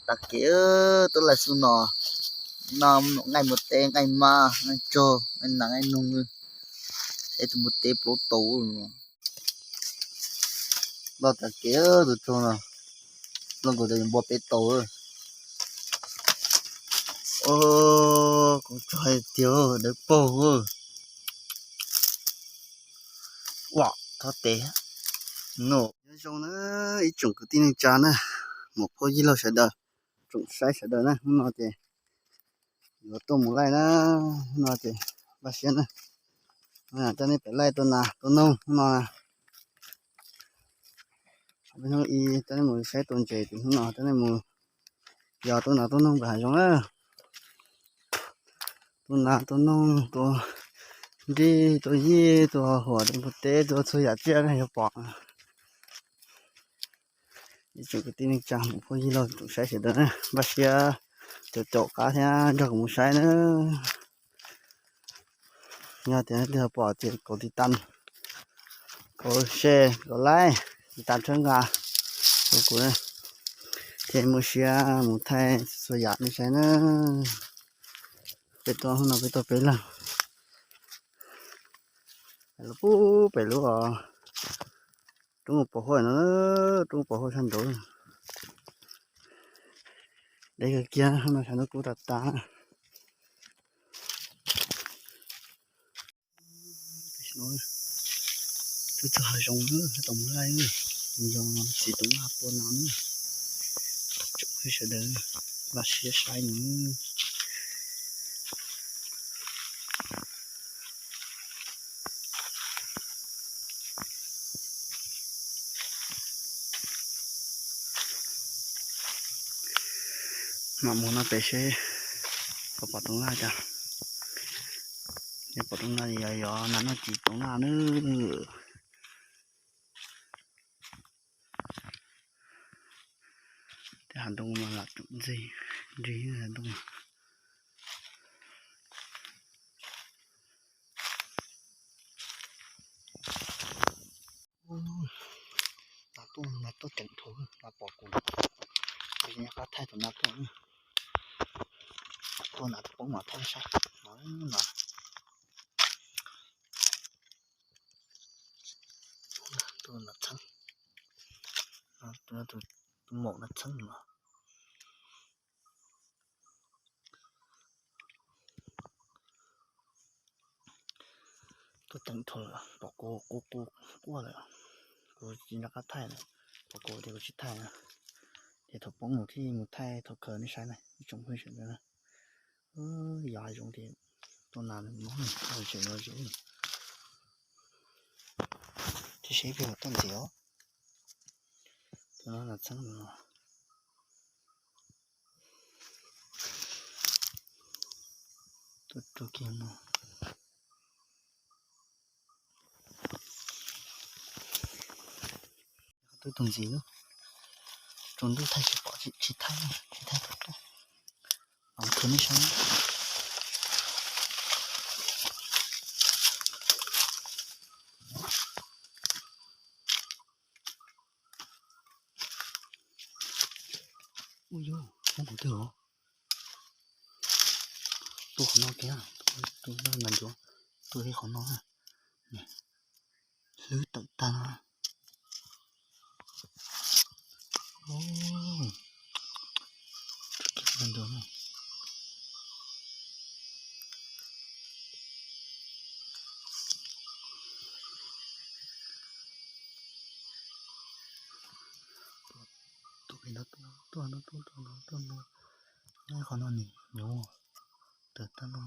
Tag kev tuaj laij xub no, no nqaij npua teb, nqaij mab, nqaij tsaug, nqaij nas, nqaij noog, saib tus npua teb plaub tau. Loj tag kev tus tsaug no, loj nkaus tus npua peb tau. Kuv tsaug hais tiag dawb paug. Ua thov tes. Nyob zoo na ib tsoom kwv tij neej tsa na, muam phauj yij laug sawv daws, tsoom saib sawv daws na, hnub no ces yuav tuaj mus laij na, hnub no ces npaj siab na, coj nej pem laij tua nas tua noog hnub no na. Hnub ib coj nej mus saib tua ntses, ces hnub no coj nej mus yos tua nas tua noog pem hav zoov na. Tua nas tua noog, tua nrij, tua yij, tua huam, tua npua teb, tua txhua yam tsiaj nej yuav pom. Ib tsoom kwv tij neej tsa, muam phauj yij laug tsoom saib sawv daws na, npaj siab caum caum qab thiab nrog kuv mus saib na. Yog tias leej twg pom ces kaum tiv tas, kaum share, kaum like, tiv tas tshawb nqa rau kuv na, thiaj muaj siab mus thaij txhua yam nej saib na. Peb tuaj hnub no peb tuaj peb leeg, lub pem lub os, roob pos huaj no, roob pos huaj sab nraud. Deb kawg kiag, hnub no sab hnub kub tas tas. Twb txog hav zoov, tau mus laij, yog txiv toov laj pua no na. Tsoom phooj ywg sawv daws, npaj siab saib no. Mam mus no pem seb puas pom toov laj cas. Yog pom toov laj yog yog nas noj txiv toov laj nawb. Tej hav ntoo mas lam tsoom ntxig, ntxig hav ntoo. Nas tuaj, nas tuaj ceev dhau, nas pom kuv, kuv tsis nco qab thaij tus nas tuaj. Tuaj nas tuaj poob mas thaij saib no. Tus nas txheeb, tus maum nas txheeb no. Tuaj ceev dhau lawm, pom kuv quaj quaj quaj lawm, kuv tsis nco qab thaij lawm, pom kuv tias kuv tsis thaij na, ces thaum poob mus thiaj mus thaij thaum kawg nej saib na ib tsoom phooj ywg sawv daws na. Yog hav zoov ces tua nas mob tseem los zus. Tab sis peb tuaj ntxiv os. Tus no nas txheeb no. Tuaj rau kiag no. Tuaj tus ntxiv lub, tsaus ntuj thaij tsis pom, tsis thaij, tsis thaij tus tuaj. Los khwv nej saib. Ua yus, poob kuv twg os. Tua qhov no kiag, tua nas ncuav, tua li qhov no, hlwb tawm tag no. Nas ncuav. Tuaj pem no, tuaj no, tuaj no, tuaj no, tuaj no. Nyob qhov no nim nyuv tawm tag no.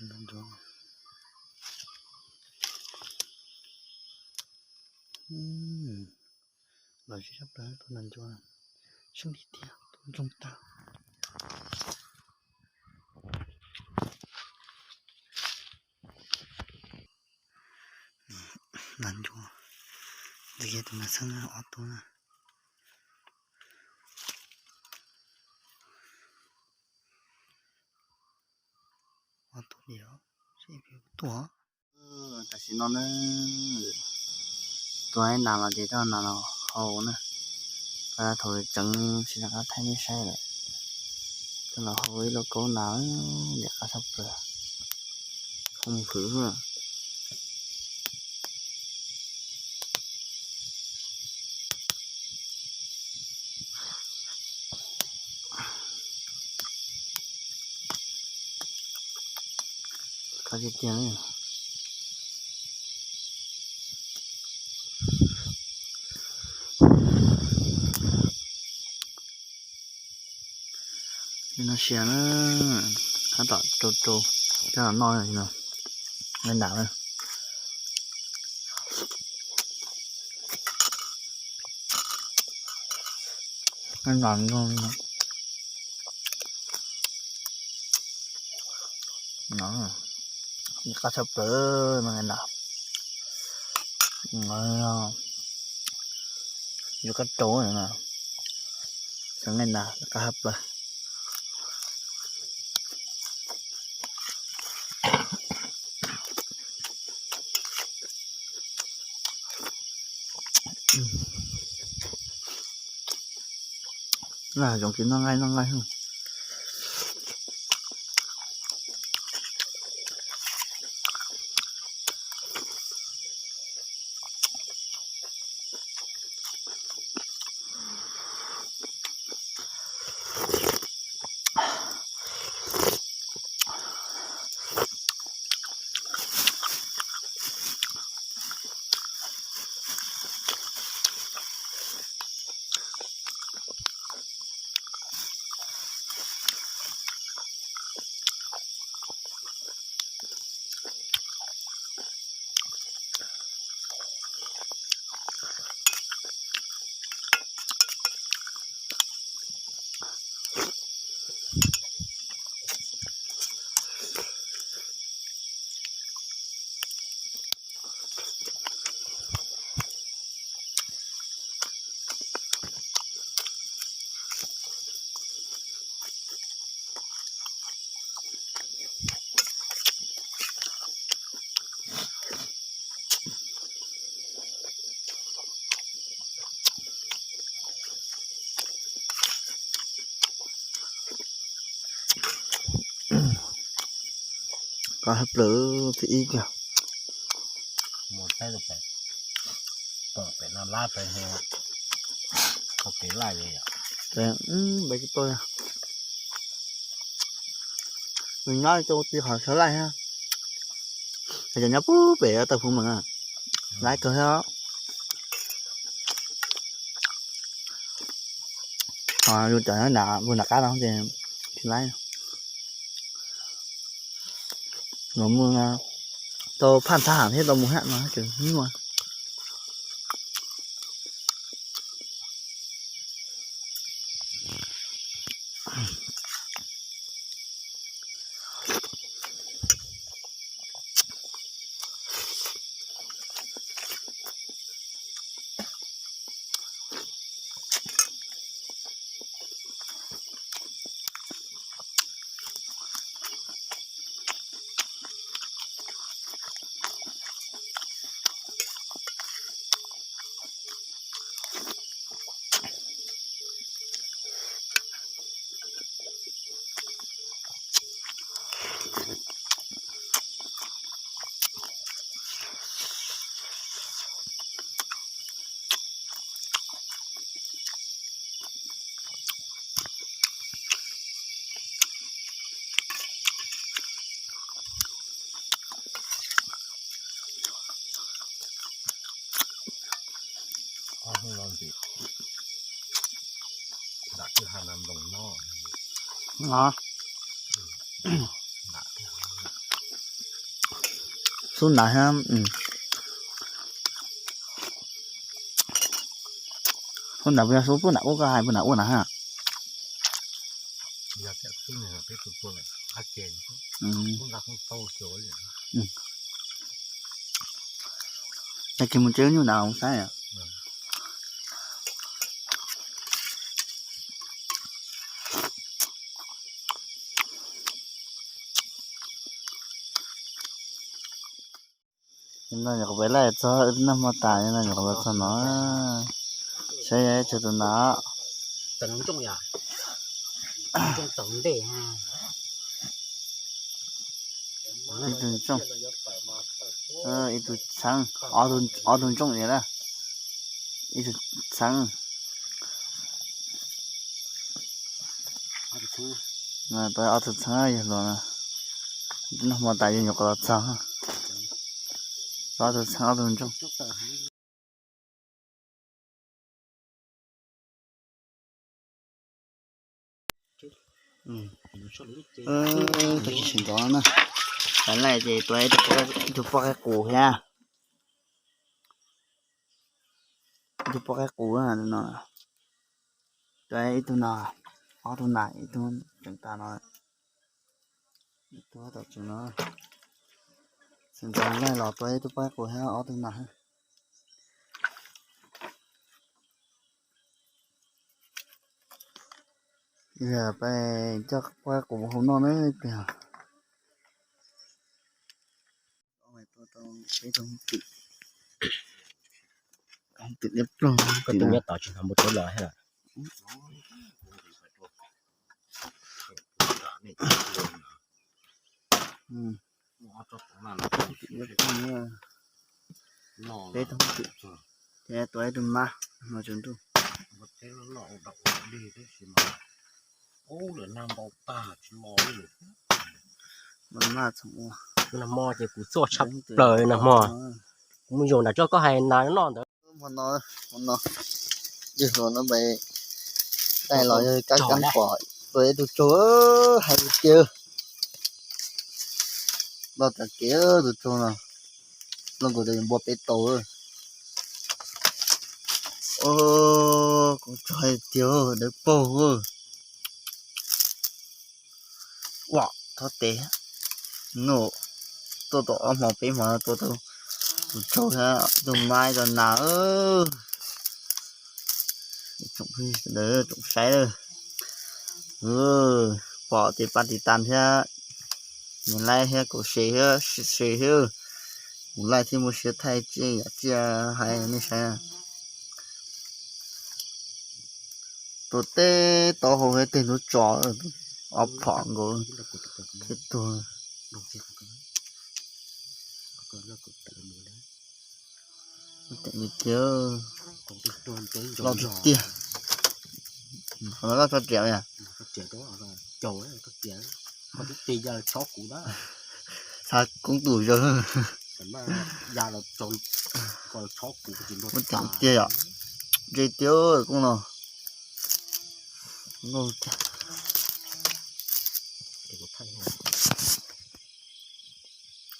Nas ncuav. Los zeb sab plaws tus nas ncuav, seej li tiag, tus ntsoog tag. Nas ncuav, ntxim kiag tus nas txheeb ob tug na. Ob tug li os, seb puas tuaj. Tam sim no na, Tus hais nas los ces coj nas los hau na. Thaum tseev tsis rov qab thaij nej saib lawm. Coj los hau ib lauj kaub nas, ntxim qab tshaj plaws. Hwm hwm. Qab tiag tiag. No sia na, tab tom rau rau, tab tom noj no, nqa nram na. Nqa nram no, qab tshaj plaws no nqa nram. Yuav koj rau, xav nqa nram qab tshaj plaws. Zoo kis noj nqaij noj nqaij. Qab tshaj plaws, thib ib kiag. Mus teb pem, pem no lab pem, ua kev laij li. Npaj tsis tau, nws nyob rau tim qhov sawv laij thiab, cov nyob pub pem tawm puv meem, laij kawg thiab. Yus cov nyob nram, nram qab no ces tsis laij. Los mus tau phaj thab ham thiab tau mus hab no ces nyuaj. Xub nram thiab, xub nram puas yog xub puag nram ub koj hais puag nram ub na ha? Tag kis mus tsev nyuj nram saib. No nyuam qhuav peb laij txog, wb twb noj hmo tas no nyuam qhuav los txog no. Saib yog ib tug nas. Ib tug ntsooj, ib tug txheeb, ob tug ntsooj li na. Ib tug txheeb. Ob tug txheeb yawg hluas no. Twb noj hmo tas yawg nyuam qhuav los txog. Ob tug txheeb ob tug ntsooj. Tag kis sawv ntxov na, peb laij ces tua ib tug poj qaib qus thiab. Ib tug poj qaib qus no, tua ib tug no, ob tug nas ib tug tseem tas no, ib tug tom tsev no. Sawv ntxov laij los tua ib tug poj qaib qus thiab ob tug nas. Yog peb coj poj qaib qus mus hau noj na ib pliag. Peb tug twm liab ploog, koj tus nyob tod tsis hnov npau taws los thiab. Peb tug twm, tua ib tug mab no tsaus ntuj. Nag hmo ces kuv txuaj tshaj plaws nag hmo. Kuv mus zaum nram tsob koj hais nas noj ntawd. Hmo no, hmo no, yawg hluas no peb laij los yog kab kab pom tua ib tug tsaug, hais tiag. Loj tas kev tus tsaug no, loj nkaus tes npua peb tau. Kuv tsaug hais tiag, dawb paug. Ua, thov tes. Nub, tuaj tau ob hmo peb hmo tua tau tus tsaug thiab tus mab ib co nas. Tsoom saib, pom ces pab tiv tas thiab, nias like thiab kom share thiab, share thiab. Kuv like thiab muaj siab thaij tsiaj yam tsiaj hais nej saib. Tua teb tau hau thiab tej hnub tso, ob phom nkaus thiab tuag. Loj tiag tiag. Qhov no loj tso riam yom. Xav koob tus zaug. Muab cam tiag yom. Ntse tiag koob no.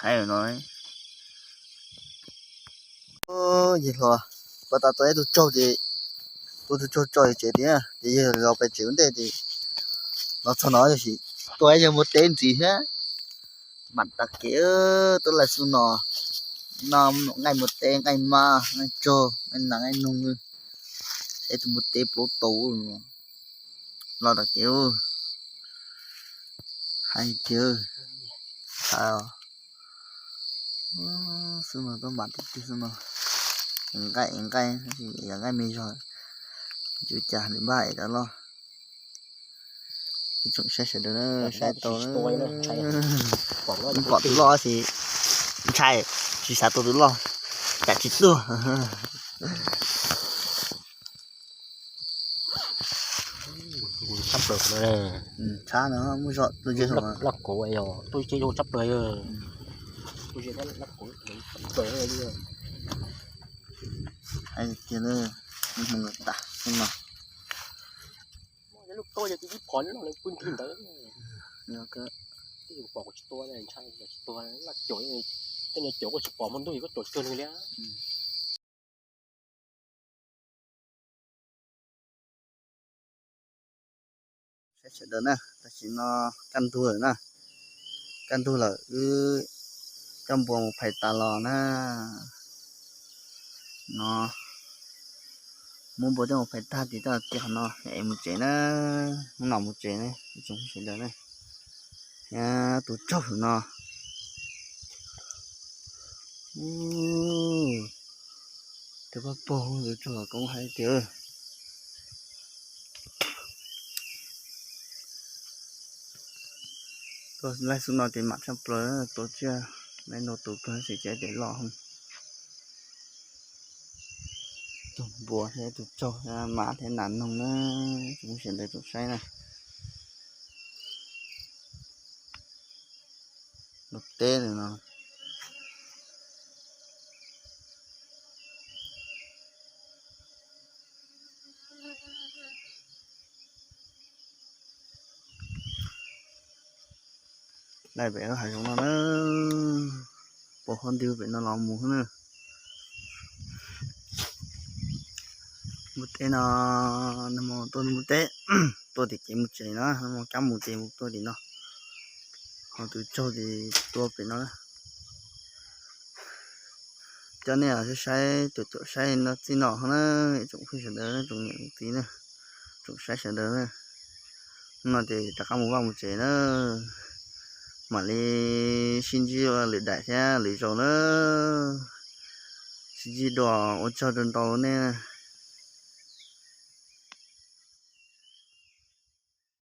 Qhaib no. Yawg hluas, pab tas tua ib tug tsaug ces, tua tug tsaug tso tsev tiag ces yawg los pem tsev ua ntej ces los txog no yog sis tua ib yawg npua teb ntxiv thiab. Mam tas kev tuaj laij xub no, no nqaij npua teb, nqaij mab, nqaij tsaug, nqaij nas, nqaij noog, ib tug npua teb plaub tau. Los tas kev hais tiag. Xwb no tuaj mam tiag tiag xwb no. Nqaij nqaij, yog nqaij me zog, tsis ua cas li npaj es rov loj. Ib tsoom saib sawv daws na, saib tau na. Pom tus loj tab sis ntshai, tsis xav tua tus loj, tsam tsis tuag. Tshab no muaj zog tus loj kuv, tus tshab plaws, tus loj kuv tshab plaws. Hais tias mus tas xwb no. Lub koj yog tus ib phom noj nws pw nrig ntawd. Tej yus pom kuv tsis tua, ntshai tsis tua, laj caum, tej no caum koj tsis pom hmo ntuj koj caum tsis cuag nws li. Saib sawv daws na, tam sim no kaj ntug lawm na, kaj ntug lawm wb coj npua mus phais tas los na. No, muab npua coj mus phais tag ces coj kiag qhov no es mus tsev na, hnub no mus tsev na ib tsoom sawv daws na. Tus tsaug no, Tus paj pog tus tsaug los koob hais tias, tuaj laij xub no ces mam tshaj plaws, tua tsiaj laij ntau tus kawg xwb ces ces loj. Tus npua thiab tus tsaug thiab mab thiab nas noog na, tsoom sawv daws tsoom saib na. Npua teb no. Laij pem lub hav zoov no na, pos qhov ntwg pem no los mus na. Npua teb no, nag hmo tuaj npua teb, tuaj tim kev mus tsev no, nag hmo kab mus ces mus tuaj tim no. Ho tus tsaug ces tua pem no. Coj nej los saib, tus tuaj saib no txij no na, tsoom phooj ywg sawv daws, tsoom niam tsoom txiv na, tsoom saib sawv daws na. Hnub no ces rov qab mus vaj mus tsev na, mam li sib ntsib lwm daim thiab lwm zaus na. Sib ntsib dua, ua tsaug rau ntau nej.